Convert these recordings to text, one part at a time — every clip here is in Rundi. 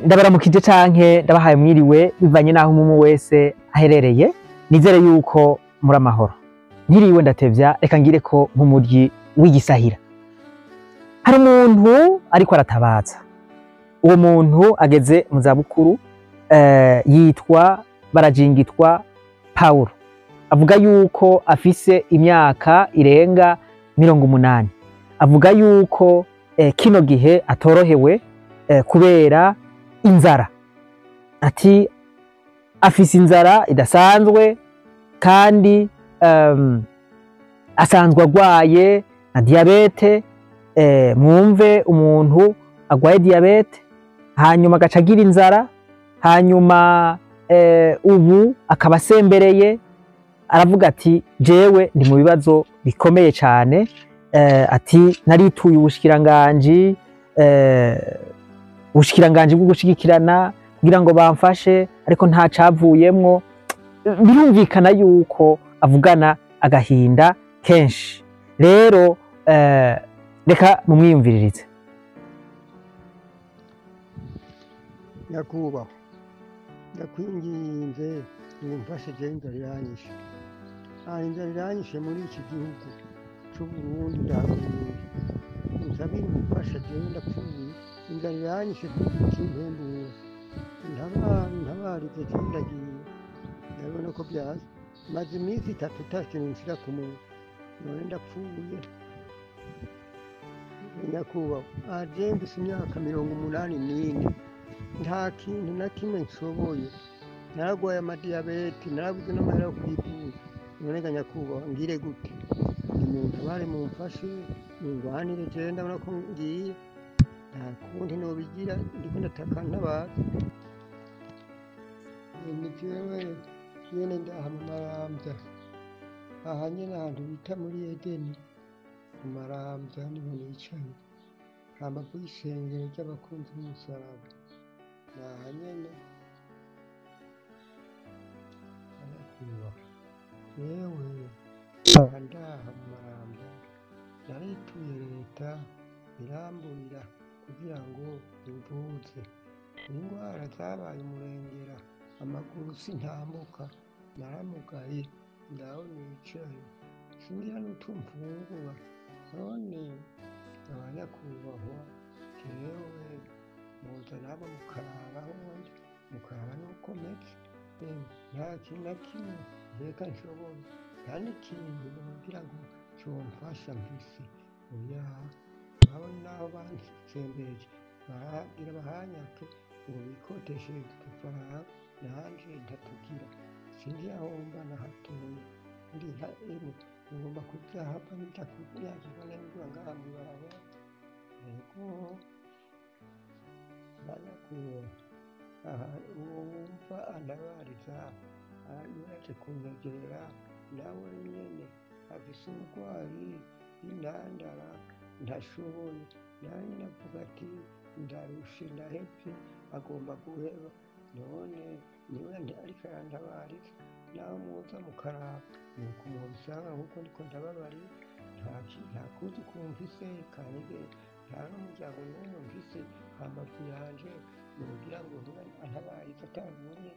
Ndabaramukije canke ndabahaye mwiriwe bivanye naho umumu wese aherereye. Nizere yuko muri amahoro. Ntiriwe ndatevya, reka ngire ko nk'umuryi w'igisahira. Hari umuntu ariko aratabaza. Uwo muntu ageze mu zabukuru, yitwa Barajingitwa Paulo. Avuga yuko afise imyaka irenga 80. Avuga yuko kino gihe atorohewe kubera inzara. Ati afise inzara idasanzwe kandi asanzwe agwaye na diabete. Mwumve umuntu agwaye diabete hanyuma agaca agira inzara, hanyuma ubu akaba asembereye. Aravuga ati jewe ndi mu bibazo bikomeye cyane. Ati narituye ubushikiranganji, ubushikiranganji bwo gushigikirana kugira ngo bamfashe, ariko nta cavuyemwo. Birumvikana yuko avugana agahinda kenshi. Rero reka mumwiyumviririze. Nyakubahwa, ndakwinginze mumfashe, jewe inzara iranyishe. Inzara iranyishe muri iki gihugu c'Uburundi, ndapfuye. Unsabire ubufasha, jewe ndapfuye, inzara iranyishe kimpembura. Ntabarize, jewe ndagiye, ndabona ko byaza. Maze iminsi 3 ata kintu nshira ku munwa, none ndapfuye. Nyakubahwa, jewe mfise imyaka 84, nta kintu na kimwe nshoboye. Naragwaye amadiyabete, narabuze n'amahera yo kwivuza. None ga nyakubahwa, ngire gute? Nimuntabare, mumfashe, mungwanire, jewe ndabona ko ngiye, nta kundi nobigira, ndiko ndataka ntabaza. Ni jewe nyene ndaha mu Maramvya, aha nyene ahantu bita muri Edeni, mu Maramvya niho nicaye, hambavu y'isengero ry'abakunzi b'umusaraba. Naha nyene nyakubahwa, jewe aha ndaha mu Maramvya narituye leta iramburira kugira ngo imvuze ingwara zabaye umurengera, amaguru sintambuka, naramugaye, ndaho nicaye singira n'utu mfungura. None abanyakubahwa, jewe muza nabo mukaraba aho ndi, mukaraba n'uko meze. Nta kintu na kimwe reka nshoboye, nta n'ikintu nogira ngo comfasha mfise. Oya, abo naho bansembereje baragira bahanyake ngo bikoteshereze udufaranga, nanje ntatugira, sinzi aho mba na hatoya. Ndiha emwe, ngomba kuzahava nja kunyagirwa n'imvura ngaha mw'ibarabara. Yego banyakubahwa, aha uwo wumva antabariza yaje kunyegera, nawe nyene afise uburwayi bw'intandara, ntashoboye. Nawe nyene avuga ati ndarushe, ndahevye, agomba guheba. None niwe ariko arantabariza, naho muza mukaraba nuko mubisanga nkuko ndiko ndababarira. Nta kuzukuru mfise kanige, nta n'umuryango n'umwe mfise hambavu yanje nogira ngo antabarize atabonye.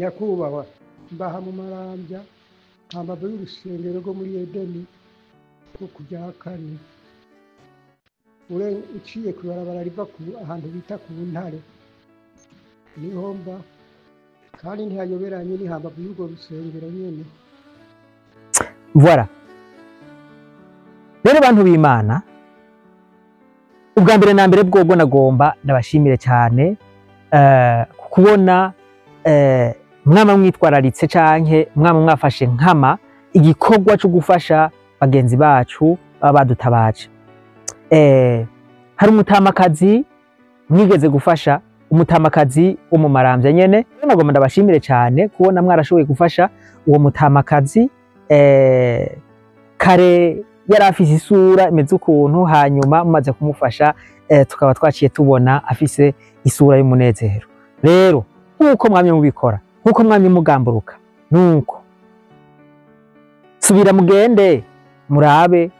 Nyakubahwa, mbaha mu Maramvya hambavu y'urusengero rwo muri Edeni rwo ku rya kane, uciye kw'ibarabara riva ahantu bita ku Ntare, niho mba, kandi ntihayoberanye, ni hambavu y'urwo rusengero nyene. Voilà. Rero bantu b'Imana, ubwa mbere na mbere bwobwo nagomba ndabashimire cyane kubona mwama mwitwararitse canke mwama mwafashe nkama igikorwa cyo gufasha bagenzi bacu baba badutabaje. Hari umutamakazi mwigeze gufasha, umutamakazi wo mu Maramvya nyene. Nagomba ndabashimire cyane kubona mwarashoboye gufasha uwo mutamakazi. Kare yari afise isura imeze ukuntu, hanyuma mumaze kumufasha tukaba twaciye tubona afise isura y'umunezero. Rero nkuko mwamye mubikora, nkuko mwamye mugamburuka, nuko subira mugende murabe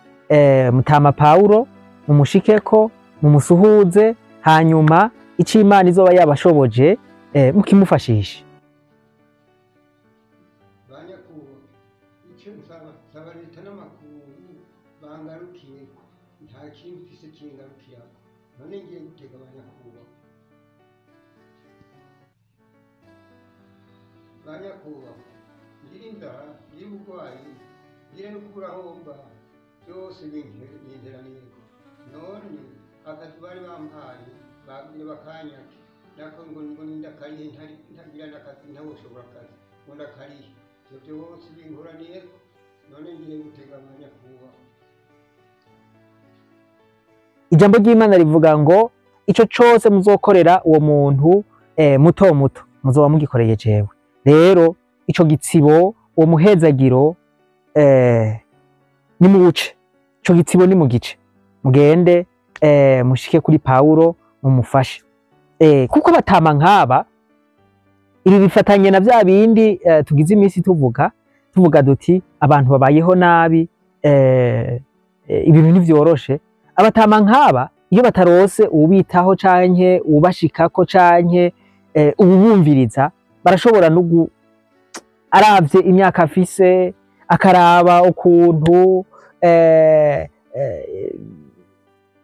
mutama Paulo. mumushikeko, mumusuhuze, hanyuma ico Imana izoba yabashoboje mukimufashishe. Banyakuba, icyo nsaba, nsaba leta n'amakungu bangarukiyeko. Nta kintu mfise kingarukirako, none ngiye gutega banyakuba. Banyakuba, ngira inzara, ngira uburwayi, ngira no kubura aho mba, byose binteraniyeko. None akazi bari bampaye bagumye bakanyaka, nako ngo ndakarihe, ntagira n'akazi, ntawoshobora akazi ngo ndakarihe. Ivyo byose binkoraniyeko, none ngiye gutega abanyakuba. Ijambo ry'Imana rivuga ngo ico cose muzokorera uwo muntu muto muto muzoba mugikoreye jewe. Rero ico gitsibo, uwo muhezagiro ni muwuce, ico gitsibo ni mugice, mugende mushike kuri Pawulo mumufashe, kuko batama nk'aba. Ibi bifatanye na vya bindi tugize iminsi tuvuga duti abantu babayeho nabi, ibintu ntivyoroshe. Abatama nk'aba iyo batarose uwubitaho canke uwubashikako canke uwubumviriza, barashobora no aravye imyaka afise, akaraba ukuntu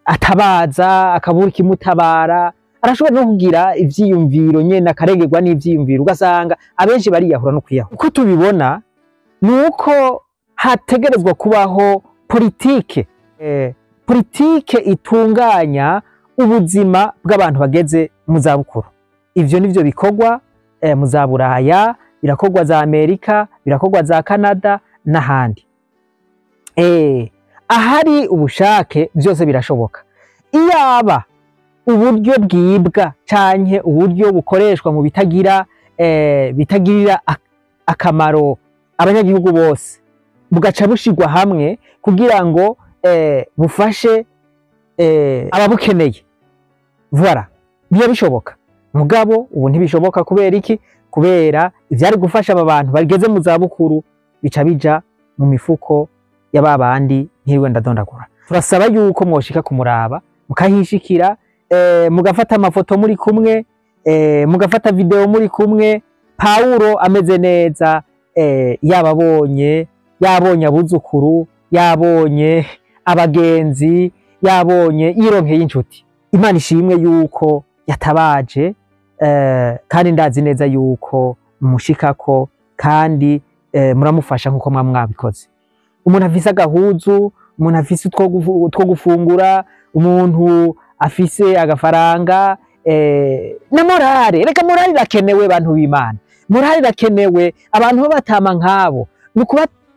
atabaza, akabura ikimutabara, arashobora no kugira ivyiyumviro nyene, akaregerwa n'ivyiyumviro, ugasanga abenshi bariyahura no kwiyahura. Uko tubibona nuko hategerezwa kubaho politike, politike itunganya ubuzima bw'abantu bageze mu zabukuru. Ivyo nivyo bikorwa mu za Buraya, birakorwa za Amerika, birakorwa za Canada n'ahandi. Ahari ubushake byose birashoboka. Iyaba uburyo bwibwa canke uburyo bukoreshwa mu bitagira bitagirira akamaro abanyagihugu bose, bugaca bushirwa hamwe kugira ngo bufashe ababukeneye, voilà, biba bishoboka. Mugabo ubu ntibishoboka. Kubera iki? Kubera ivyari gufasha aba bantu bageze mu zabukuru bica bija mu mifuko ya babandi ntiriwe ndadondagura. Turasaba yuko mwoshika kumuraba, mukahishikira, mugafata amafoto muri kumwe, mugafata video muri kumwe. Pawulo ameze neza, yababonye, yabonye abuzukuru, yabonye abagenzi, yabonye yironkeye inshuti. Imana ishimwe yuko yatabaje, kandi ndazi neza yuko mushikako kandi muramufasha nkuko mwabikoze. Umuntu afise agahuzu, umuntu afise utwo gufungura, umuntu afise agafaranga, na morale. Reka morale irakenewe, bantu b'Imana, morale irakenewe. Abantu babatama nk'abo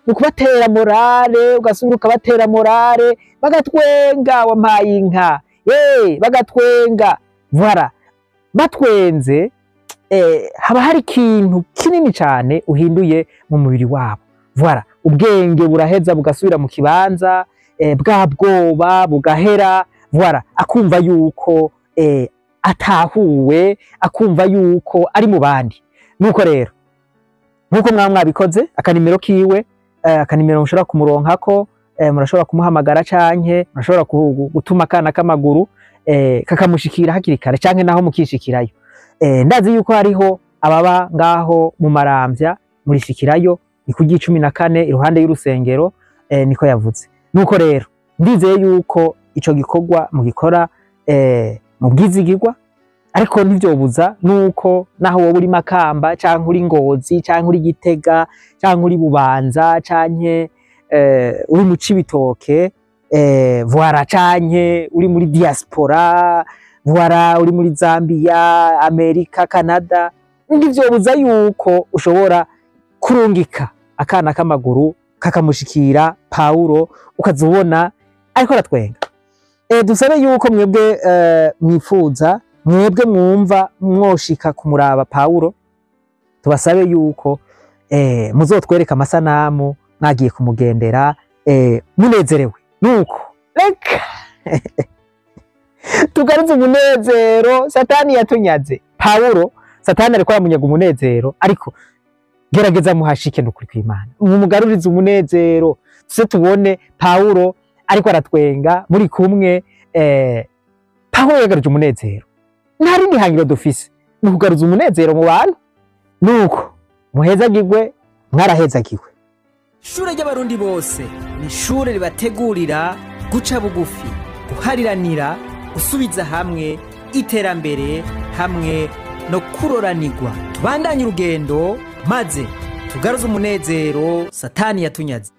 nukubatera morale, ugasubira ukabatera morale, bagatwenga, wampaye inka, bagatwenga, voilà. Batwenze, haba hari ikintu kinini cyane uhinduye mu mubiri wabo, voilà. Ubwenge buraheza bugasubira mu kibanza, bwa bwoba bugahera, voilà. Akumva yuko atahuwe, akumva yuko ari mu bandi. Nuko rero nkuko mwabikoze, akanimero kiwe, akanimero mushobora kumuronkako, murashobora kumuhamagara canke murashobora gutuma akana k'amaguru kakamushikira hakiri kare, canke naho mukishikirayo. Ndazi yuko hariho ababa ngaho mu Maramvya, murishikirayo, ni ku 14 iruhande y'urusengero, niko yavuze. Nuko rero ndizeye yuko ico gikorwa mugikora mu bwizigirwa, ariko ntivyobuza nuko naho wowe uri Makamba canke uri Ngozi canke uri Gitega canke uri Bubanza canke uri mu Cibitoke, voilà, canke uri muri diaspora, voilà, uri muri Zambia, Amerika, Canada, ntivyobuza yuko ushobora kurungika akana k'amaguru kakamushikira Pawulo, ukazubona ariko aratwenga. Dusabe yuko mwebwe mwifuza, mwebwe mwumva mwoshika kumuraba Pawulo, tubasabe yuko muzotwereka amasanamu mwagiye kumugendera, munezerewe. Nuko reka tugaruze umunezero Satani yatunyaze. Pawulo, Satani ariko aramunyaga umunezero, ariko gerageza muhashike n'ukuri kw'Imana, mumugarurize umunezero, tuze tubone Pawulo ariko aratwenga muri kumwe. Pawulo yagaruje umunezero. Nta rindi hangiro dufise, ni ukugaruza umunezero mu bantu. Nuko muhezagirwe, mwarahezagiwe. Ishure ry'Abarundi bose ni ishure ribategurira guca bugufi, guhariranira, gusubiza hamwe, iterambere hamwe no kuroranirwa. Tubandanye urugendo maze tugaruze umunezero Satani yatunyaze.